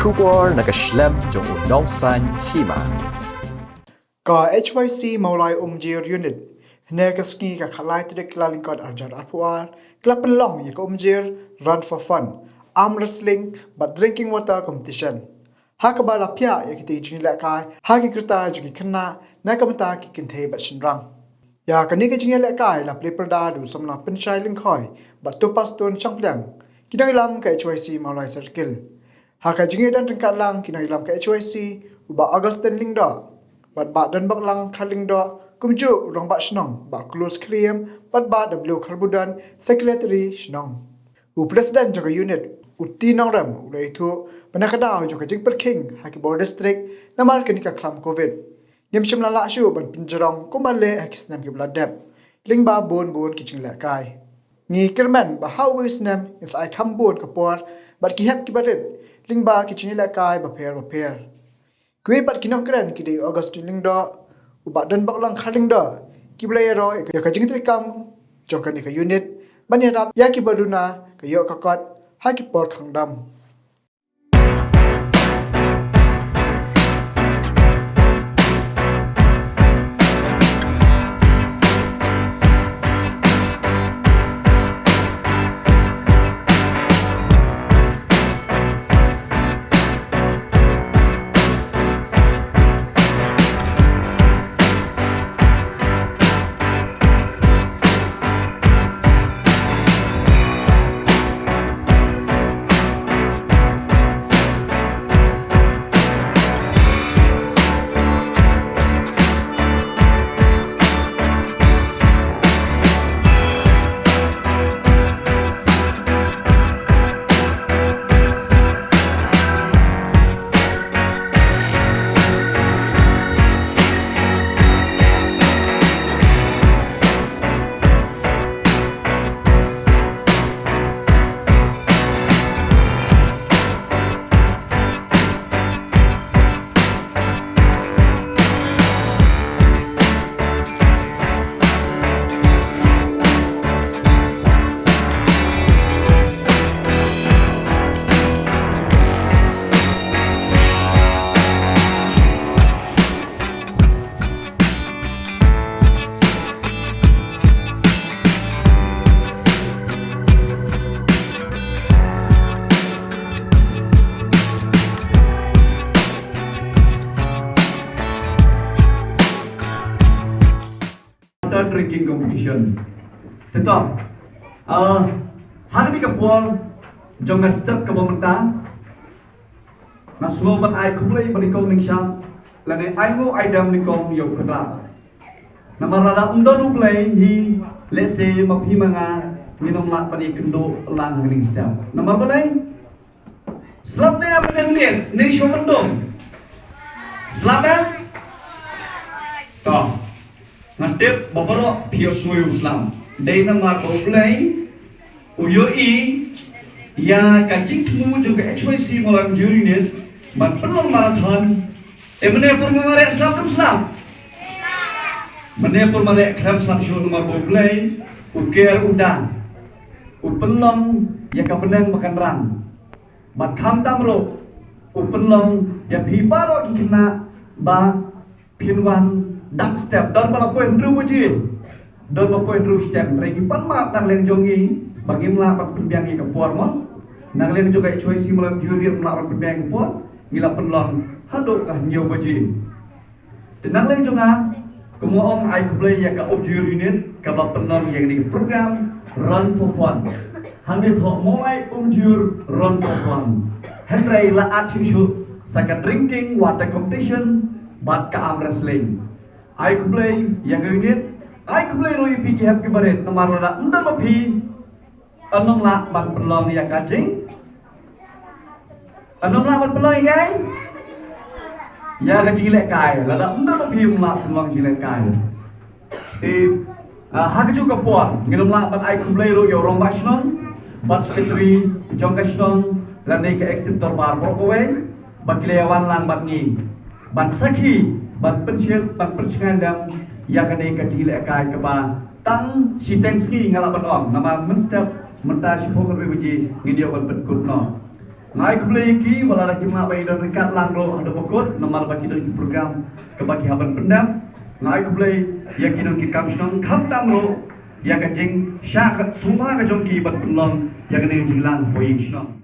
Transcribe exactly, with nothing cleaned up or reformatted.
Khubor na ka shlem jong u nongsan hima. Ka H Y C Mawlai Umjir Unit, hynne ka sngi ka khatlai tarik Kyllalyngkot arhajar arphew ar, ka la pynlong ïa ka Umjir Run for Fun, Arm Wrestling bad Drinking Water Competition. Ha kaba la pynïaid ïa kitei ki jingïalehkai ha ki kyrta jong ki khynnah na ka bynta ki kynthei bad shynrang. Ïa kane ka jingïalehkai la plie pyrda da u samla Pynshai Lyngkhoi bad Tupastone Shangpliang, ki nongïalam ka H Y C Mawlai Circle. Ha ka jingïadon ryngkat lang ki nongïalam ka H Y C, u Bah Augustine Lyngdoh bad Bah Donboklang Kharlyngdoh, kumjuh u Rangbah Shnong Bah Klus Kyriem bad Bah W Kharbudon, Secretary Shnong. U President jong ka unit, u T Nongrem, u la ïathuh ba na ka daw jong ka jingpyrkhing ha ki bor district namar kane ka khlam Covid, ngim shym la lah shuh ban pynjrong kumba leh ha ki snem kiba la dep lyngba bun bun ki jingïalehkai. Ngi kyrmen ba ha uwei u snem ngin sa ai kham bun ka por bad ki hep kiba rit lyngba ki jingïalehkai bapher bapher. Kiwei pat ki nongkren ki dei u Augustine Lyngdoh, u Bah Donboklang Kharlyngdoh, kiba la ïaroh ïa ka jingtrei kam jong kane ka unit ban ïarap ïa kiba duna ka ïoh ka kot ha ki por khang dam. Water drinking competition. Te to, ah, ha kane ka por jong ka step kaba mynta, nga sngew ban ai khublei ba nyngkong nyngshap lane ai nguh ai dem nyngkong ïa u Kynrad. Namar lada ym don U Blei hi, lehse ma phi ma nga ngin ym lah ban ïakynduh lang ha kane ka step. Namar balei? Slap ne ym nym miet ne shu myndum? Slap ne? To. Nga tip ba baroh phi ïohsngew u slap. Dei namar ba U Blei u ïohi ïa ka jingthmu jong ka H Y C Mawlai Umjir Unit ban pynlong marathon. Te mynne pur ma mareh slap ne ym slap? Mynne pur mareh khlem slap shuh namar ba U Blei u ker u dang. U pynlong ïa ka bneng ba kan rang. Bad khamtam ruh u pynlong ïa phi baroh ki khynnah ba phin wan dang step, don ba la poi hynriew baje. Don ba poi hynriew step, hynrei ngi pan map na ka liang jong ngi ba ngim lah ban pynbiang ïa ka por mo. Na ka liang jong ka H Y C Mawlai Umjir Unit ym lah ban pynbiang ïa ka por, ngi la pynlong haduh ka hynñiew baje. Te na ka liang jong nga, kumba ong, ai khublei ïa ka Umjir Unit kaba la pynlong ïa kane ka program Run for Fun. Hangne thoh Mawlai Umjir Run for Fun. Hynrei la add shuh shuh sa ka drinking water competition bad ka arm wrestling. Ai khublei ïa ka unit, ai khublei ruh ïa phi ki hep ki barit, namar lada ym don ma phi, yn ym lah ban pynlong ïa ka jing. Yn ym lah ban pynlong ïa ka, ïa ka jinglehkai. Lada ym don ma phi ym lah pynlong jinglehkai. Te, ah, ha kajuh ka por ngin ym lah ban ai khublei ruh ïa u Rangbah Shnong bad Secretary jong ka shnong lane ka Executive Dorbar baroh kawei ba ki la ïa wan lang bad ngi ban sakhi, ban pynshit, ban pynshngaiñ lem ïa kane ka jinglehkai kaba tang shiteng sngi nga lah ban ong, namar mynstep mynta shiphew khyndai baje ngin ïoh ban pynkut noh. Nga ai khublei ïa ki, wat la ki mah ba ki don ryngkat lang ruh haduh ba kut, namar ba ki don ki program kaba ki hap ban pyndep. Nga ai khublei ïa ki nongkitkam shnong, khamtam ruh ïa ka jingshah ka sumar ka jong ki ban pynlong ïa kane ka jingïalang ha ïing shnong.